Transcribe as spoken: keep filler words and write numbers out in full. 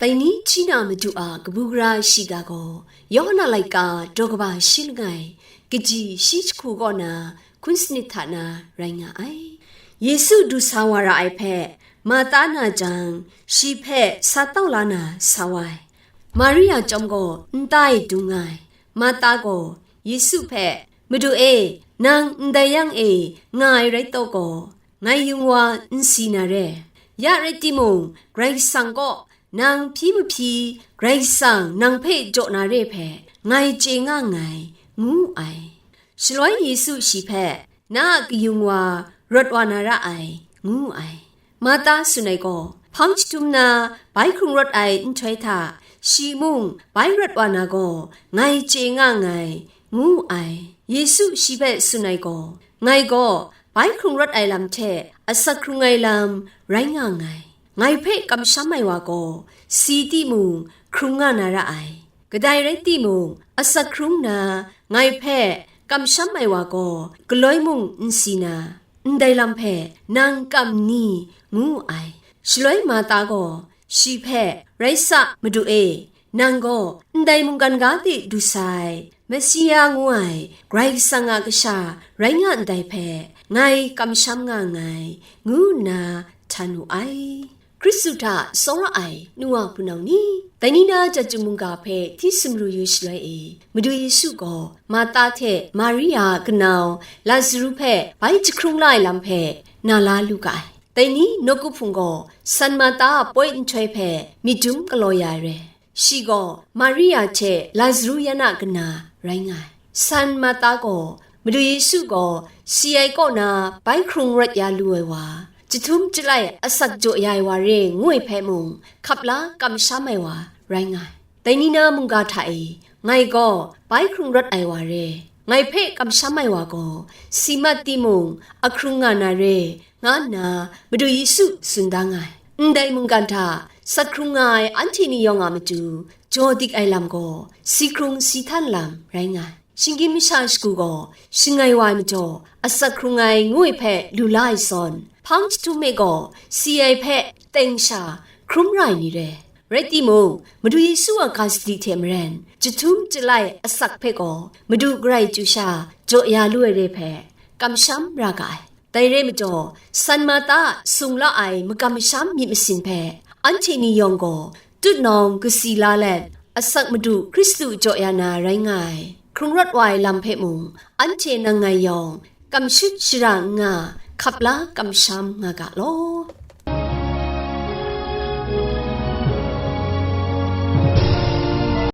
Dai ni hti na Madu a kabu gara shiga gaw, Yawhan a laika daw kaba shi langai, kaji shi jahku kaw na hkun sanit hta na rai nga ai. Yesu du sa wa ra ai hpe, Marta na jang, shi hpe sa tau la na sa wa ai. Maria chyawm gaw nta e dung nga ai. Marta gaw Yesu hpe, "Madu e, nang ndai yang e nga ai rai taw gaw, ngai yung wa n si na re. Ya rai timung, Karai Kasang kaw nang hpyi mahpyi, Karai Kasang nang hpe jaw na re hpe ngai chye nga nngai," ngu ai. Shaloi Yesu shi hpe, "Na a kayung wa rawt wa na ra ai," ngu ai. Marta tsun ai gaw, "Hpang jahtum na bai hkrung rawt ai nhtoi hta, shi mung bai rawt wa na gaw, ngai chye nga nngai," ngu ai. Yesu shi hpe tsun ai gaw, "Ngai gaw bai hkrung rawt ai lam hte asak hkrung ai lam rai nga nngai. Ngai hpe kamsham ai wa gaw, si timung hkrung nga na ra ai. Kadai rai timung, asak hkrung nna ngai hpe kamsham ai wa gaw, galoi mung n si na, ndai lam hpe nang kam n ni?" ngu ai. Shaloi Marta gaw shi hpe, "Rai sa, Madu e, nang gaw ndai mungkan ga de du sai, Mesia ngu ai Karai Kasang a Kasha rai nga ndai hpe ngai kamsham nga nngai," ngu nna htan wu ai. Hkristu hta tsawra ai nu wa hpunau ni, dai ni na chyeju mungga hpe hti sumru yu shaloi e, Madu Yesu gaw Marta hte Maria a kanau Lazaru hpe bai jahkrung la ai lam hpe na la lu ga ai. Dai ni nawku hpung gaw San Marta a poi nhtoi hpe myit dum galaw ya ai re. Shi gaw Maria hte Lazaru yan a kana rai nga ai. San Marta gaw Madu Yesu gaw si ai kaw na bai hkrung rawt ya lu ai wa, jahtum jalai asak jaw ya ai wa re ngu ai hpe mung hkap la kamsham ai wa rai nga ai. Dai ni na mungga hta e, ngai gaw bai hkrung rawt ai wa re, ngai hpe kamsham ai wa gaw si mat timung ahkrung nga na re, nga nna Madu Yesu tsun da nga ai. Ndai mungkan hta sat hkrung nga ai anhte ni yawng a matu jaw dik ai lam gaw si hkrung si htan lam rai nga ai. Shinggyim masha shagu gaw shangai wa ai majaw, asak hkrung ai ngu ai hpe lu la ai zawn, hpang jahtum e gaw si ai hpe teng sha hkrum ra ai ni re. Rai timung, Madu Yesu a ga sadi hte maren, jahtum jalai asak hpe gaw Madu Karai chyu sha jaw ya lu ai re hpe kamsham ra ga ai. Dai re majaw, San Marta a sung la ai makam masham myit masin hpe anhte ni yawng gaw tutnawng kasi la let, asak Madu Hkristu jaw ya na rai nga ai, hkrung rawt wa ai lam hpe mung, anhte nang ngai yawng kamshut shara n nga, hkap la kamsham nga ga law.